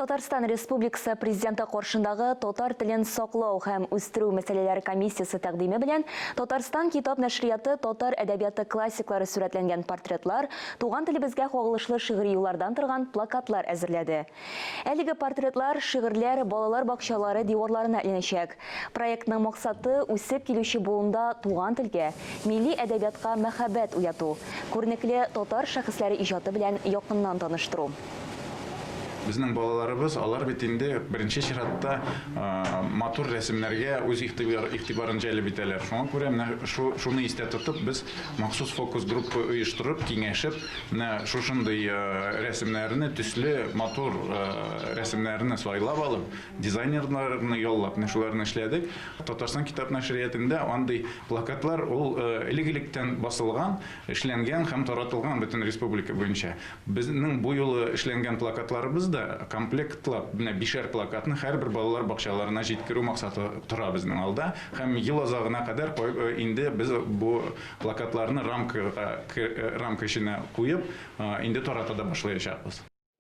Татарстан Республикасы Президенты каршындагы татар телен саклау һәм үстерү мәсьәләләре комиссиясе тәкъдиме белән Татарстан китап нәшрияты татар әдәбияты классиклары сурәтләнгән портретлар, туган телебезгә кагылышлы шигъри юллардан торган плакатлар әзерләде. Әлеге портретлар, шигырьләр балалар бакчалары диварларына эленәчәк. Проектның максаты, үсеп килүче буында туган телгә, милли әдәбиятка мәхәббәт уяту, күренекле татар шәхесләре иҗаты белән якыннан таныштыру. Безнең балаларыбыз, алар бит инде беренче чиратта матур рәсемнәргә үз игътибарын җәлеп итәләр. Шуңа күрә менә шуны истә тотып, без махсус фокус-группа оештырып, киңәшеп, менә шушындый рәсемнәрне, төсле, матур рәсемнәрне сайлап алып, дизайнерларны яллап, менә шуларны эшләдек. Татарстан китап нәшриятында андый плакатлар ул элек-электән басылган, эшләнгән һәм таратылган бөтен республика буенча. Безнең бу юлы эшләнгән плакатларыбыз да комплектлап, менә бишәр плакатны һәрбер балалар бакчаларына җиткерү максаты тора безнең алда. Һәм ел азагына кадәр инде без бу плакатларны рамкага, рамка эченә куеп, инде тарата да башлаячакбыз.